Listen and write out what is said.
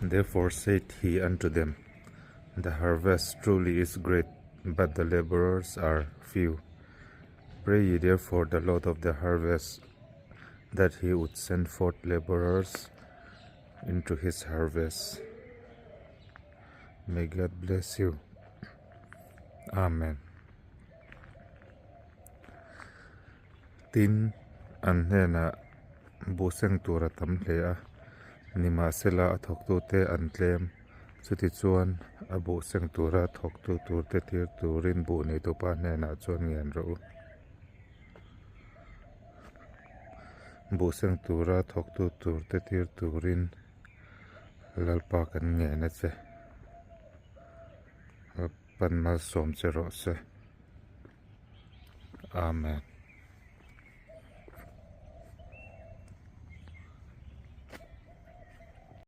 Therefore said he unto them, The harvest truly is great, but the laborers are few. Pray ye therefore the Lord of the harvest that he would send forth laborers into his harvest. May God bless you. Amen. Tin, an hnenah buh seng tur a tam hle a, nimahsela a thawktute an tlem. Chutichuan, a buh seng tura thawktu turte tir turin buh neitupa hnenah chuan ngen rawh u. Buh seng tura thawktu turte tir turin Lalpa kan ngen a che. Lalpan malsawm che rawh se. Amen.